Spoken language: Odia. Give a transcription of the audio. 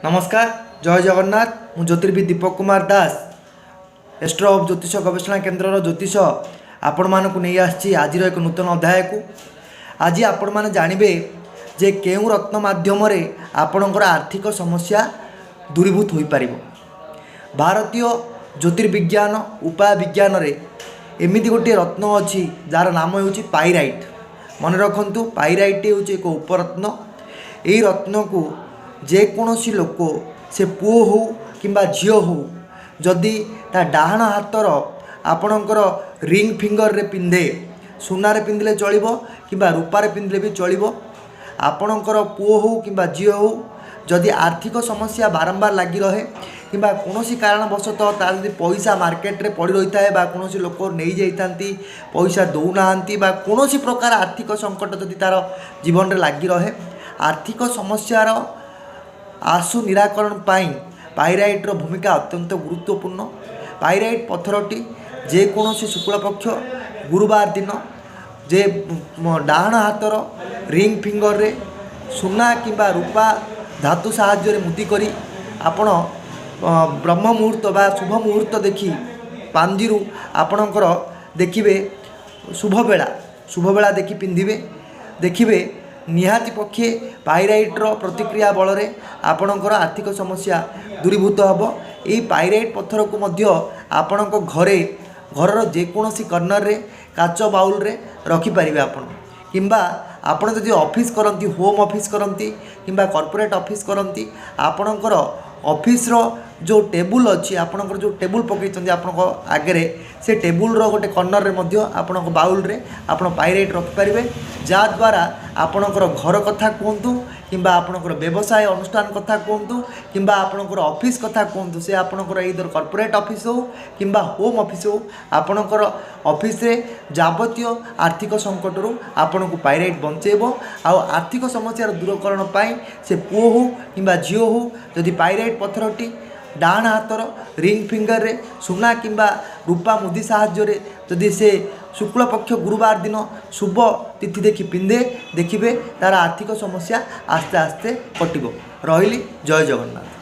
ନମସ୍କାର, ଜୟ ଜଗନ୍ନାଥ। ମୁଁ ଜ୍ୟୋତିର୍ବିଦ ଦୀପକ କୁମାର ଦାସ, ଏଷ୍ଟ୍ରୋ ଅଫ୍ ଜ୍ୟୋତିଷ ଗବେଷଣା କେନ୍ଦ୍ରର ଜ୍ୟୋତିଷ ଆପଣମାନଙ୍କୁ ନେଇ ଆସିଛି ଆଜିର ଏକ ନୂତନ ଅଧ୍ୟାୟକୁ। ଆଜି ଆପଣମାନେ ଜାଣିବେ ଯେ କେଉଁ ରତ୍ନ ମାଧ୍ୟମରେ ଆପଣଙ୍କର ଆର୍ଥିକ ସମସ୍ୟା ଦୂରୀଭୂତ ହୋଇପାରିବ। ଭାରତୀୟ ଜ୍ୟୋତିର୍ବିଜ୍ଞାନ ଉପାୟ ବିଜ୍ଞାନରେ ଏମିତି ଗୋଟିଏ ରତ୍ନ ଅଛି, ଯାହାର ନାମ ହେଉଛି ପାଇରାଇଟ୍। ମନେ ରଖନ୍ତୁ, ପାଇରାଇଟ୍ ହେଉଛି ଏକ ଉପରତ୍ନ। ଏହି ରତ୍ନକୁ ଯେକୌଣସି ଲୋକ, ସେ ପୁଅ ହେଉ କିମ୍ବା ଝିଅ ହେଉ, ଯଦି ତା ଡାହାଣ ହାତର ଆପଣଙ୍କର ରିଙ୍ଗ ଫିଙ୍ଗରରେ ପିନ୍ଧେ, ସୁନାରେ ପିନ୍ଧିଲେ ଚଳିବ କିମ୍ବା ରୂପାରେ ପିନ୍ଧିଲେ ବି ଚଳିବ, ଆପଣଙ୍କର ପୁଅ ହେଉ କିମ୍ବା ଝିଅ ହେଉ, ଯଦି ଆର୍ଥିକ ସମସ୍ୟା ବାରମ୍ବାର ଲାଗି ରହେ କିମ୍ବା କୌଣସି କାରଣବଶତଃ ତାର ଯଦି ପଇସା ମାର୍କେଟରେ ପଡ଼ି ରହିଥାଏ ବା କୌଣସି ଲୋକ ନେଇଯାଇଥାନ୍ତି, ପଇସା ଦେଉନାହାନ୍ତି ବା କୌଣସି ପ୍ରକାର ଆର୍ଥିକ ସଙ୍କଟ ଯଦି ତା'ର ଜୀବନରେ ଲାଗି ରହେ, ଆର୍ଥିକ ସମସ୍ୟାର ଆଶୁ ନିରାକରଣ ପାଇଁ ପାଇରାଇଟ୍ର ଭୂମିକା ଅତ୍ୟନ୍ତ ଗୁରୁତ୍ୱପୂର୍ଣ୍ଣ। ପାଇରାଇଟ୍ ପଥରଟି ଯେକୌଣସି ଶୁକ୍ଳପକ୍ଷ ଗୁରୁବାର ଦିନ ଯେ ଡାହାଣ ହାତର ରିଙ୍ଗ ଫିଙ୍ଗରରେ ସୁନା କିମ୍ବା ରୂପା ଧାତୁ ସାହାଯ୍ୟରେ ମୁଦି କରି ଆପଣ ବ୍ରହ୍ମ ମୁହୂର୍ତ୍ତ ବା ଶୁଭ ମୁହୂର୍ତ୍ତ ଦେଖି ପାଞ୍ଜିରୁ ଆପଣଙ୍କର ଦେଖିବେ ଶୁଭବେଳା, ଶୁଭବେଳା ଦେଖି ପିନ୍ଧିବେ। ଦେଖିବେ, ନିହାତି ପକ୍ଷେ ପାଇରାଇଟ୍ର ପ୍ରତିକ୍ରିୟା ବଳରେ ଆପଣଙ୍କର ଆର୍ଥିକ ସମସ୍ୟା ଦୂରୀଭୂତ ହେବ। ଏହି ପାଇରାଇଟ୍ ପଥରକୁ ମଧ୍ୟ ଆପଣଙ୍କ ଘରେ, ଘରର ଯେକୌଣସି କର୍ଣ୍ଣରରେ କାଚ ବାଉଲରେ ରଖିପାରିବେ ଆପଣ। କିମ୍ବା ଆପଣ ଯଦି ଅଫିସ୍ କରନ୍ତି, ହୋମ୍ ଅଫିସ୍ କରନ୍ତି କିମ୍ବା କର୍ପୋରେଟ୍ ଅଫିସ୍ କରନ୍ତି, ଆପଣଙ୍କର ଅଫିସ୍ର ଯେଉଁ ଟେବୁଲ୍ ଅଛି, ଆପଣଙ୍କର ଯେଉଁ ଟେବୁଲ୍ ପକାଇଛନ୍ତି ଆପଣଙ୍କ ଆଗରେ, ସେ ଟେବୁଲ୍ର ଗୋଟେ କର୍ଣ୍ଣରରେ ମଧ୍ୟ ଆପଣଙ୍କ ବାଉଲରେ ଆପଣ ପାଇରାଇଟ୍ ରଖିପାରିବେ, ଯାହାଦ୍ୱାରା ଆପଣଙ୍କର ଘର କଥା କୁହନ୍ତୁ କିମ୍ବା ଆପଣଙ୍କର ବ୍ୟବସାୟ ଅନୁଷ୍ଠାନ କଥା କୁହନ୍ତୁ କିମ୍ବା ଆପଣଙ୍କର ଅଫିସ୍ କଥା କୁହନ୍ତୁ, ସେ ଆପଣଙ୍କର ଏଇ କର୍ପୋରେଟ୍ ଅଫିସ୍ ହେଉ କିମ୍ବା ହୋମ୍ ଅଫିସ୍ ହେଉ, ଆପଣଙ୍କର ଅଫିସ୍ରେ ଯାବତୀୟ ଆର୍ଥିକ ସଙ୍କଟରୁ ଆପଣଙ୍କୁ ପାଇରାଇଟ୍ ବଞ୍ଚେଇବ। ଆଉ ଆର୍ଥିକ ସମସ୍ୟାର ଦୂରକରଣ ପାଇଁ ସେ ପୁଅ ହେଉ କିମ୍ବା ଝିଅ ହେଉ, ଯଦି ପାଇରାଇଟ୍ ପଥରଟି ଡାହାଣ ହାତର ରିଙ୍ଗ ଫିଙ୍ଗରରେ ସୁନା କିମ୍ବା ରୂପା ମୁଦି ସାହାଯ୍ୟରେ ଯଦି ସେ ଶୁକ୍ଳପକ୍ଷ ଗୁରୁବାର ଦିନ ଶୁଭ ତିଥି ଦେଖି ପିନ୍ଧେ, ଦେଖିବେ ତାର ଆର୍ଥିକ ସମସ୍ୟା ଆସ୍ତେ ଆସ୍ତେ କଟିବ। ରହିଲି, ଜୟ ଜଗନ୍ନାଥ।